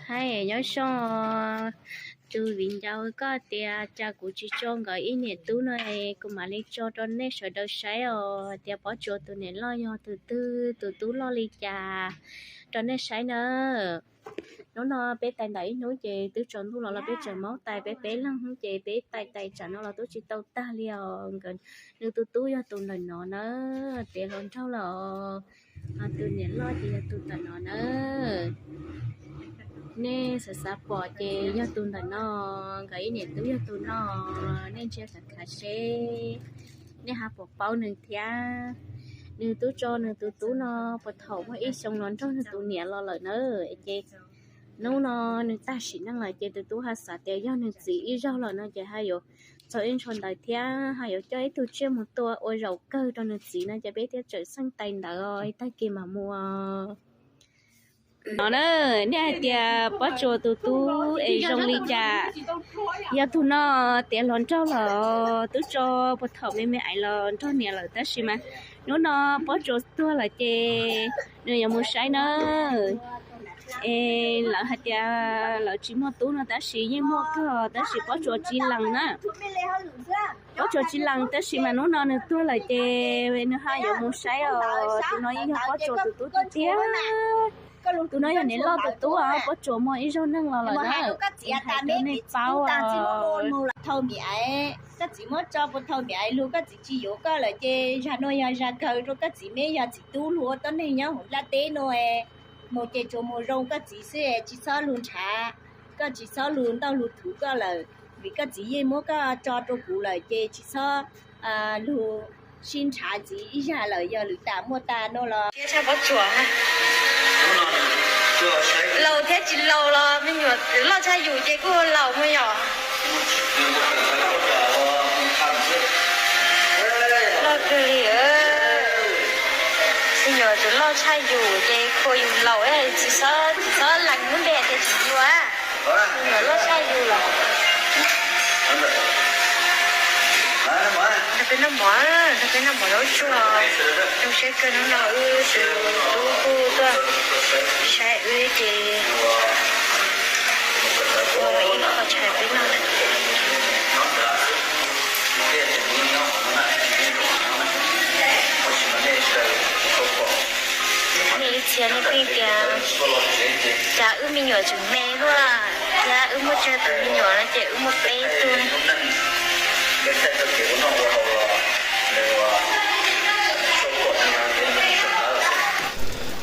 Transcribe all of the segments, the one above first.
Hais nyob zoo tus viv ncaus, koj tias cas kuv tsis tso nkawd ib niam tub no, kuv mam li tso rau nej sawv daws saib os, tias Pob Tsuas tus niam loj yog tus twg, tus tub loj li cas rau nej saib na. Hnub no peb tais ntawm ib hnub ces twb tsaus ntuj los los peb tseem maub tais peb peb leeg hnub ces peb tais tais tsam no los twb tsis tau tag li os. Nkawd, nws tus tub yog tus ntawm no na, tiav hluas nraug los, tus niam loj ces yog tus ntawm no na. Nej xav xav pom ces yog tus ntawm no, nkawd ib niam tub yog tus no, nej ntsia khav khav seb nej ho puas paub nws thiab. Nws twb tso nws tus tub no puag thaum muaj ib xyoo los nrog nws tus niam los lawm na, ces hnub no nws tag sim neej lawm ces tus tub ho xav tias yog nws txiv ib zaug lawm no ces ho yuav txog ib ntsho ntawd thiab ho yuav coj ib tug tsiaj mus tua ua zaum kawg rau nws txiv no ces peb thiaj tseem xeej tais ntawd os, tag kis mam mus. No na, nej hais tias Pob Tsuas tus tub es zoo li cas? Yog tus no tiav hluas nraug los twb tso puag thaum me me aiv los nrog niam lawm tab sis mas hnub no Pob Tsuas tuag lawm ces nws yuav mus saib na. Es lawv hais tias lawv tsis muaj tub no tab sis yeej muaj kawg tab sis Pob Tsuas tsis lees na. Pob Tsuas tsis lees tab sis mas hnub no nws tuag lawm ces nws ho yuav mus saib os. Tus no yeej yog Pob Tsuas tus tub tiag tiag. Tus no yog niam loj tus tub os, Pob Tsuas muaj ib zaug neeg los lawm na. Hais rau nej paub os. Thau mi aiv, koj txiv muab tso puag thaum mi aiv lug, koj txiv tsis yuav koj lawm ces zag no yog zag kawg rau koj txiv meb yog txiv tub lug ua tuab neeg nyob hauv nplaj teb no. Mus ces tsuas mus zoo koj txiv xwb, tsis txhob lug nrhav, koj tsis txhob lug ntaj lug thuv koj lawm, vim koj txiv yeej muab koj tso rau kuv lawm ces tsis txhob lug sib nrhav ntxiv ib zag lawm, yog lwm tas muaj tas no los. Thiab tshaj Pob Tsuas, laus thiab tsis laus los me nyuam loj tshaj yus ces kuj laus mas yom. Loj kawg li, me nyuam tseem loj tshaj yus ces khuas yus laus, tsis txhob, tsis txhob lees lub npe tias tsis yuav. Me nyuam loj tshaj yus lawm. Nrog peb noj mov, nrog peb noj mov zaub tsuag. Zoo siab kawg hnub no wb tus tub kuj tuaj saib wb ces ua ib qho tshais peb noj. Nej ib txhia nej pheej tias cas wb me nyuam tseem me luaj, thiab wb muaj tsawg tus me nyuam no ces wb muaj peb tug.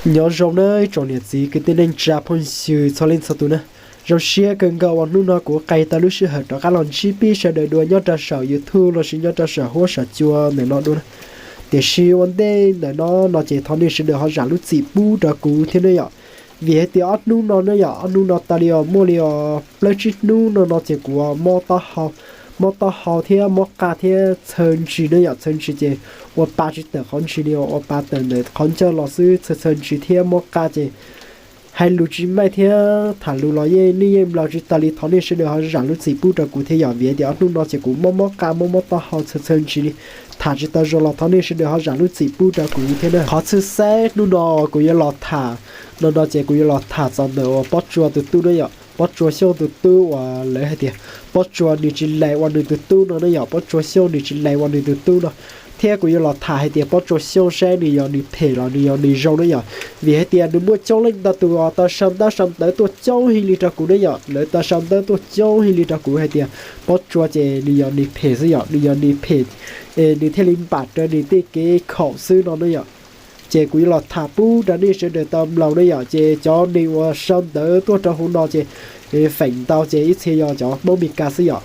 Nyob zoo nawb ib tsoom niam txiv kwv tij neej tsa phooj ywg txhua leej txhua tus na. Zoo siab kawg nkaus uas hnub no kuv qis tau lub sij hawm rov qab los ntsib peb sawv daws dua nyob rau saum YouTube lossis nyob rau saum huab saum cua ntawm no dua na. Tiam sis ua ntej ntawm no no ces thov nej sawv daws ho zam lub txim pub rau kuv thiab ne yom. Vim hais tias ob hnub no ne yom, ob hnub no tas li os, muaj li os plaub tsib hnub no no ces kuv mob taub hau, mob taub hau thiab mob qaj thiab txhawv ntsis ne yom, txhawv ntsis ces ua pa tsis tawm qhov ntsis li os, ua pa tawm ntawm qhov ncauj los xwb, txhawv txhawv ntsis thiab mob qaj ces hais lus tsis meej thiab tham lus los yeej nej yeej mloog tsis tau li, thov nej sawv daws ho zam lub txim pub rau kuv thiab yom. Vim hais tias ob hnub no ces kuv mob mob qaj mob mob taub hau txhawv txhawv ntsis li, tham tsis tau zoo los thov nej sawv daws ho zam lub txim pub rau kuv thiab na. Qhov txhia xaib hnub no kuv yuav los tham no no ces kuv yuav los tham txog ntawm uas Pob Tsuas tus tub ne yom, Pob Tsuas Xyooj tus tub uas lawv hais tias Pob Tsuas nws tsis lees ua nws tus tub no ne yom, Pob Tsuas Xyooj nws tsis lees ua nws tus tub no. Thiab kuv yuav los tham hais tias Pob Tsuas Xyooj saib nws yog nws phem los nws yog nws zoo ne yom. Vim hais tias nws muaj coob leej ntau tus uas tau sau ntaub sau ntawv tuaj coob heev li rau kuv ne yom, lawv tau sau ntaub tuaj coob heev li rau kuv hais tias Pob Tsuas ces nws yog nws phem xwb yom, nws yog nws phem, es nws thiaj li npam raws nws tej kev khaum xwb no ne yom. Ces kuv yuav los tham pub rau nej sawv daws tau mloog ne yom. Ces cov neeg uas sau ntawv tuaj rau hauv no ces feem ntau ces ib txhia yog cov Hmoob Mes Kas xwb yom.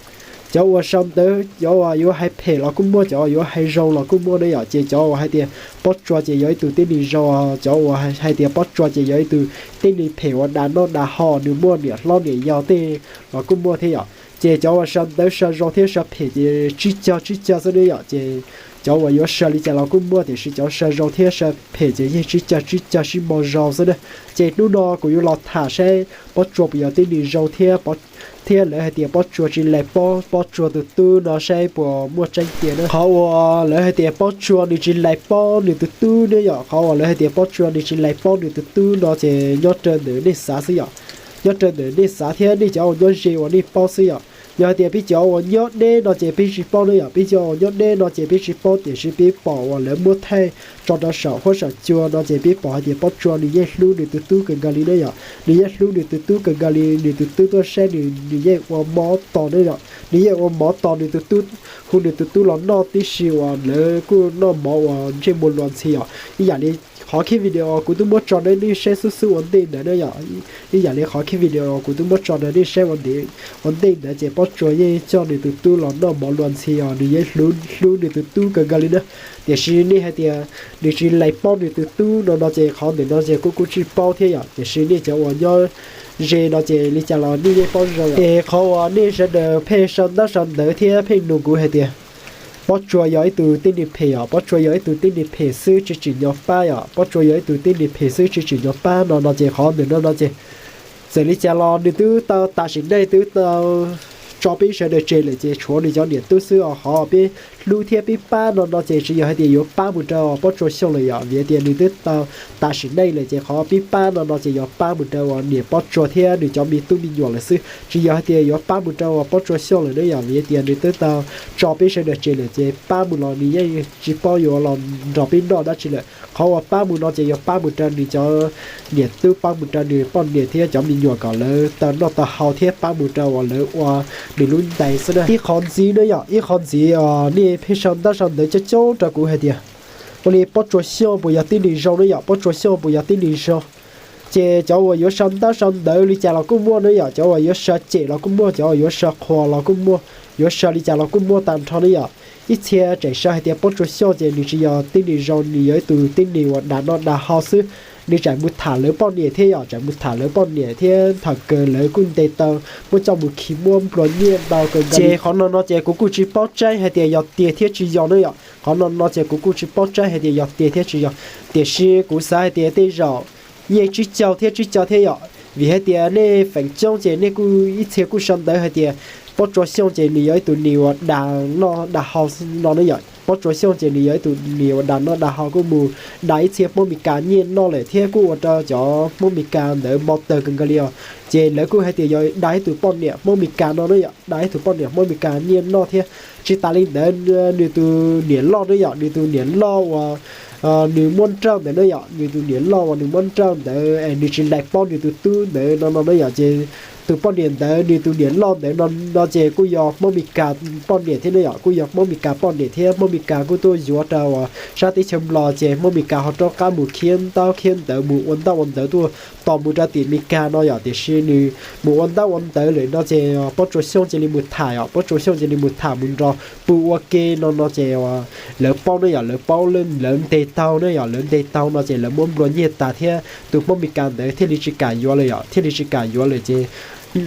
Cov uas sau ntawv, cov uas yuav hais phem los kuj muaj, cov uas yuav hais zoo los kuj muaj ne yom. Ces cov uas hais tias Pob Tsuas ces yog ib tug tib neeg zoo, cov uas hais tias Pob Tsuas ces yog ib tug tib neeg phem uas dag noj dag haus, nws muaj niam hlob niam yau tej los kuj muaj thiab yom. Ces cov uas sau ntawv sau zoo thiab sau phem ces tsib caug tsib caug xwb ne yom. Ces cov uas yuav sau li cas los kuj muaj, tiam sis cov sau zoo thiab sau phem ces yeej tsib caug tsib caug sib mo zoo xwb na. Ces hnub no kuv yuav los tham saib Pob Tsuas puas yog tib neeg zoo thiab, thiab lawv hais tias Pob Tsuas tsis lees Pob, Pob Tsuas tus tub no saib puas muaj tseeb tiag na. Qhov uas lawv hais tias Pob Tsuas nws tsis lees Pob nws tus tub ne yom, qhov uas lawv hais tias Pob Tsuas nws tsis lees Pob nws tus tub no ces nyob raws ntawm nej xav xwb yom. nyob raws ntawm nej xav thiab nej cov uas nyob ze uas nej paub xwb yom. Yog hais tias peb cov uas nyob deb no ces peb tsis paub na yom, peb cov uas nyob deb no ces peb tsis paub, tiam sis peb pom uas lawv muab thaij tso rau saum huab saum cua no ces peb pom hais tias Pob Tsuas nws yeej hlub nws tus tub kawg nkaus li na yom, nws yeej hlub nws tus tub kawg nkaus li, nws tus tub tuaj saib nws, nws yeej ua mov tos na yom, nws yeej ua mov tos nws tus tub, hu nws tus tub los noj tib si uas lawv kuj noj mov uas ntsej muag luag ntxhi yom. Ib yam li qhov clip video kuv twb muab tso rau nej saib xub xwb ua ntej ntawd na yom, ib yam li qhov clip video kuv twb muab tso rau nej saib ua ntej ntawd ces Pob Tsuas yeej coj nws tus tub los noj mov luag ntxhi os, nws yeej hlub nws tus tub kawg nkaus li na. Tiam sis nej hais tias nws tsis lees paub nws tus tub no no ces qhov ntawm no ces kuv kuj tsis paub thiab yom, tiam sis nej cov uas nyob ze no ces li cas los nej yeej paub zoo. Es qhov uas nej sawv daws pheej sau ntaub sau ntawv thiab pheej nug kuv hais tias Pob Tsuas yog ib tug tib neeg phem yom, Pob Tsuas yog ib tug tib neeg phem xwb tsis tsim nyog pab yom, Pob Tsuas yog ib tug tib neeg phem xwb tsis tsim nyog pab no no ces qhov ntawm no no ces txawm li cas los nws twb tau tas sim neej twb tau tso peb sawv daws tseg lawm ces tshuav nws cov niam tub xwb os. Qhov peb hlub thiab peb pab no no ces tsis yog hais tias yuav pab mus rau Pob Tsuas Xyooj lawm yom, vim hais tias nws twb tau tas sim neej lawm ces qhov peb pab no no ces yuav pab mus rau uas niam Pob Tsuas thiab nws cov me tub me nyuam lawm xwb, tsis yog hais tias yuav pab mus rau uas Pob Tsuas Xyooj lawm na yom, vim hais tias nws twb tau tso peb sawv daws tseg lawm ces pab mus los nws yeej tsis paub yuav los nrog peb noj dab tsi lawm. Qhov uas pab mus no ces yuav pab mus rau nws cov niam tub, pab mus rau nws poj niam thiab cov me nyuam kom lawv tau noj tau haus thiab pab mus rau uas lawv ua nws lub ntais xwb na. Ib qhov ntxiv na yom, ib qhov ntxiv nej pheej sau ntaub sau ntawv coob coob rau kuv hais tias ua li Pob Tsuas Xyooj puas yog tib neeg zoo na yom, Pob Tsuas Xyooj puas yog tib neeg zoo. Ces cov uas yuav sau ntaub sau ntawv li cas los kuj muaj na yom, cov uas yuav sau cem los kuj muaj, cov uas yuav sau qhuas los kuj muaj, yuav sau li cas los kuj muaj tag nrho na yom. Ib txhia tseem sau hais tias Pob Tsuas Xyooj ces nws tsis yog tib neeg zoo, nws yog ib tug tib neeg uas dag noj dag haus xwb. Nws tseem mus tham lawv poj niam thiab yom, tseem mus tham lawv poj niam thiab thaum kawg lawv kuj ntes tau muab coj mus khi muab nplua nyiaj ntau kawg nkaus li. Ces qhov no no ces kuv kuj tsis paub tseeb hais tias yog tiag thiab tsis yog na yom, qhov no no ces kuv kuj tsis paub tseeb hais tias yog tiag thiab tsis yog, tiam sis kuv xav hais tias tej zaum yeej tsib caug thiab tsib caug thiab yom, vim hais tias nej feem coob ces nej kuj ib txhia kuj sau ntawv hais tias Pob Tsuas Xyooj ces nws yog ib tug neeg uas dag noj dag haus no ne yom, Pob Tsuas Xyooj ces nws yog ib tug neeg uas dag noj dag haus kuj mus dag ib txhia Hmoob Mes Kas nyiaj noj lawm thiab kuj ua rau cov Hmoob Mes Kas ntawd npau taws kawg nkaus li os. Ces lawv kuj hais tias yog dag ib tug poj niam Hmoob Mes Kas no ne yom, dag ib tug poj niam Hmoob Mes Kas nyiaj noj thiab. Tsis tas li ntawd nws tus niam loj ne yom, nws tus niam loj uas nws muab nrauj ntawd ne yom, nws tus niam loj uas nws muab nrauj ntawd es nws tsis lees paub nws tus tub ntawd no no ne yom, ces tus poj niam ntawd nws tus niam loj ntawd no no ces kuj yog Hmoob Mes Kas poj niam thiab ne yom, kuj yog Hmoob Mes Kas poj niam thiab Hmoob Mes Kas kuj tuaj yuav rau uas sab teb chaws Nplog ces Hmoob Mes Kas ho rov qab mus khiav ntaub khiav ntawv mus ua ntaub ua ntawv tuaj tos mus rau tim Mes Kas no yom, tiam sis nws mus ua ntaub ua ntawv lawm no ces Pob Tsuas Xyooj cia li mus tham yom, Pob Tsuas Xyooj cia li mus tham mus nrog pw ua ke no no ces lawv paub ne yom, lawv paub lawv ntes taug ne yom, lawv ntes taug no ces lawv muab nplua nyiaj tas thiab tus Hmoob Mes Kas ntawd thiaj li tsis kam yuav lawm yom, thiaj li tsis kam yuav lawm ces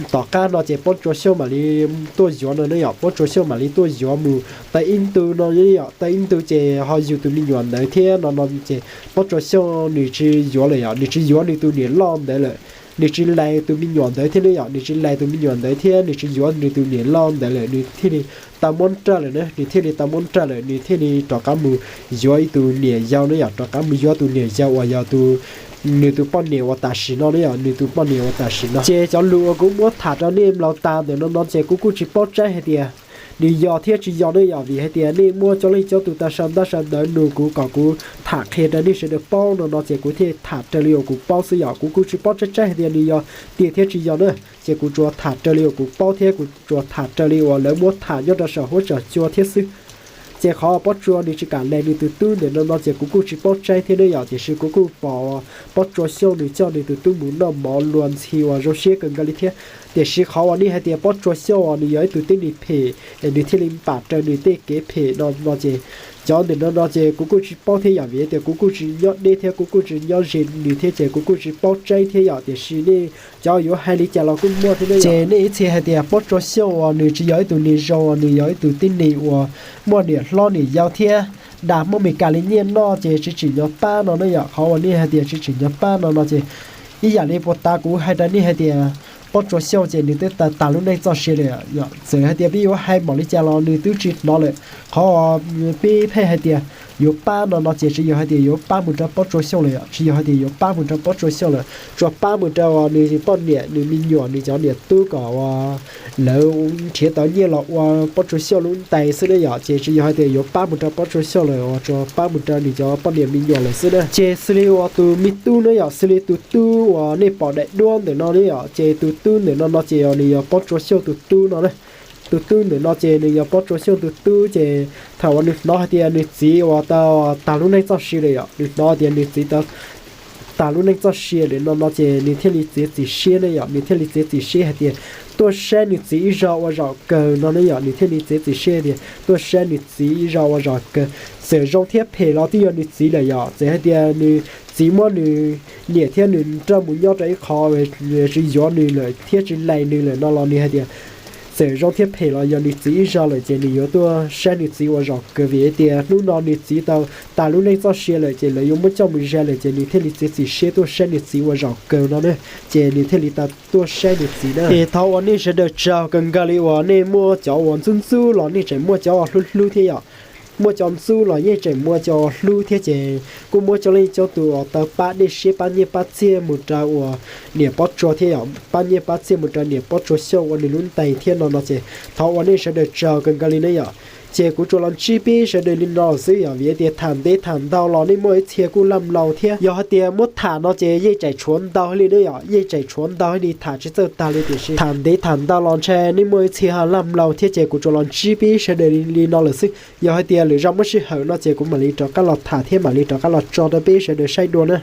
tom qab no ces Pob Tsuas Xyooj mam li tuaj yuav no ne yom, Pob Tsuas Xyooj mam li tuaj yuav mus tau ib ntu no yom, tau ib ntu ces ho yug tus me nyuam ntawd thiab no no ces Pob Tsuas Xyooj nws tsis yuav lawm yom, nws tsis yuav nws tus niam loj ntawd lawm, nws tsis lees tus me nyuam ntawd thiab ne yom, nws tsis lees tus me nyuam ntawd thiab nws tsis yuav nws tus niam loj ntawd lawm, nws thiaj li tau muab nrauj lawm na, nws thiaj li tau muab nrauj lawm, nws thiaj li rov qab mus yuav ib tug niam yau ne yom, rov qab mus yuav tus niam yau uas yog tus, nws tus poj niam uas tam sim no ne yom, nws tus poj niam uas tam sim no. Ces cov lus uas kuv muab tham rau nej mloog tas ntawm no no ces kuv kuj tsis paub tseeb hais tias nws yog thiab tsis yog ne yom, vim hais tias nej muaj coob leej coob tus tau sau ntaub sau ntawv nug kuv kom kuv tham qhia rau nej sawv daws paub no no ces kuv thiaj tham raws li uas kuv paub xwb yom, kuv kuj tsis paub tseeb tseeb hais tias nws yog tiag thiab tsis yog na, ces kuv tsuas tham raws li uas kuv paub thiab kuv tsuas tham raws li uas lawv muab tham nyob rau saum huab saum cua thiab xwb. Ces qhov Pob Tsuas nws tsis kam lees nws tus tub ntawm no no ces kuv kuj tsis paub tseeb thiab ne yom, tiam sis kuv kuj pom Pob Tsuas Xyooj nws coj nws tus tub mus noj mov luag ntxhi uas zoo siab kawg nkaus li thiab. Tiam sis qhov uas nej hais tias Pob Tsuas Xyooj uas nws yog ib tug tib neeg phem es nws thiaj li npam raws nws tej kev phem no no ces cov ntawm no no ces kuv kuj tsis paub thiab yom, vim tias kuv kuj tsis nyob deb thiab kuv kuj tsis nyob ze nws thiab ces kuv kuj tsis paub tseeb thiab yom, tiam sis nej cov yuav hais li cas los kuj muaj thiab ne. Ces nej ib txhia hais tias Pob Tsuas Xyooj uas nws tsis yog ib tug neeg zoo, uas nws yog ib tug tib neeg uas muaj niam hlob niam yau thiab dag Hmoob Mes Kas li nyiaj noj ces tsis tsim nyog pab no ne yom. Qhov uas nej hais tias tsis tsim nyog pab no no ces ib yam li puag ta kuv hais rau nej hais tias Pob Tsuas Xyooj ces nws twb tag lub neej txoj sia lawm yom. Txawm hais tias peb yuav hais npaum li cas los nws twb tsis hnov lawm. Qhov peb pheej hais tias yuav pab no no ces tsis yog hais tias yuav pab mus rau Pob Tsuas Xyooj lawm yom, tsis yog hais tias yuav pab mus rau Pob Tsuas Xyooj lawm, tsuas pab mus rau uas nws poj niam nws me nyuam nws cov niam tub kom uas lawv nrhiav tau nyiaj los ua Pob Tsuas Xyooj lub ntais xwb na yom. Ces tsis yog hais tias yuav pab mus rau Pob Tsuas Xyooj lawm, uas tsuas pab mus rau nws cov poj niam me nyuam lawm xwb na. Ces xws li uas tus me tub na yom, xws li tus tub uas nej pom daim duab ntawm no ne yom, ces tus tub ntawm no no ces nws yog Pob Tsuas Xyooj tus tub no na. Tus tub ntawm no ces nws yog Pob Tsuas Xyooj tus tub, ces thaum uas nws hnov hais tias nws txiv uas tau tag lub neej txoj sia lawm yom, nws hnov tias nws txiv tau tag lub neej txoj sia lawm no no ces nws thiaj li txiav txim siab ne yom, nws thiaj li txiav txim siab hais tias tuaj saib nws txiv ib zaug ua zaum kawg no ne yom, nws thiaj li txiav txim siab tias tuaj saib nws txiv ib zaug ua zaum kawg. Txawm zoo thiab phem los twb yog nws txiv lawm yom, txawm hais tias nws txiv muab nws niam thiab nws nrauj mus nyob rau ib qho, tsis yuav nws lawm thiab tsis lees nws lawm no los nws hais tias txawm zoo thiab phem los yog nws txiv ib zaug lawm ces nws yuav tuaj saib nws txiv ua zaum kawg, vim tias hnub no nws txiv tau tag lub neej txoj sia lawm ces lawv yuav muab coj mus zais lawm ces nws thiaj li txiav txim siab tuaj saib nws txiv ua zaum kawg no na. Ces nws thiaj li tau tuaj saib nws txiv na. Es thov ua nej sawv daws tsaug kawg nkaus li uas nej muaj cov uas ntxub ntxub los nej tseem muaj cov uas hlub hlub thiab yom. Muaj cov ntxub los yeej tseem muaj cov hlub thiab, ces kuj muab coj leej coj tus uas tau pab dej siab pab nyiaj pab txiaj mus rau uas niam Pob Tsuas thiab yom, pab nyiaj pab txiaj mus rau niam Pob Tsuas Xyooj ua nws lub ntais thiab no no ces thov ua nej sawv daws tsaug kawg nkaus li na yom. Ces kuv tsuas los ntsib peb sawv daws li no xwb yom, vim tias tham ntev tham ntau los nej muaj ib txhia kuj laj mlaus thiab. Yog hais tias muab tham no ces yeej tseem tshuav ntau li na yom, yeej tseem tshuav ntau li, tham tsis txawj tag li, tiam sis tham ntev tham ntau los ntshe nej muaj ib txhia laj mlaus thiab. Ces kuv tsuas los ntsib peb sawv daws li no lawm xwb, yog hais tias lwm zaus muaj sij hawm no ces kuv mam li rov qab los tham thiab mam li rov qab los tso rau peb sawv daws saib dua na.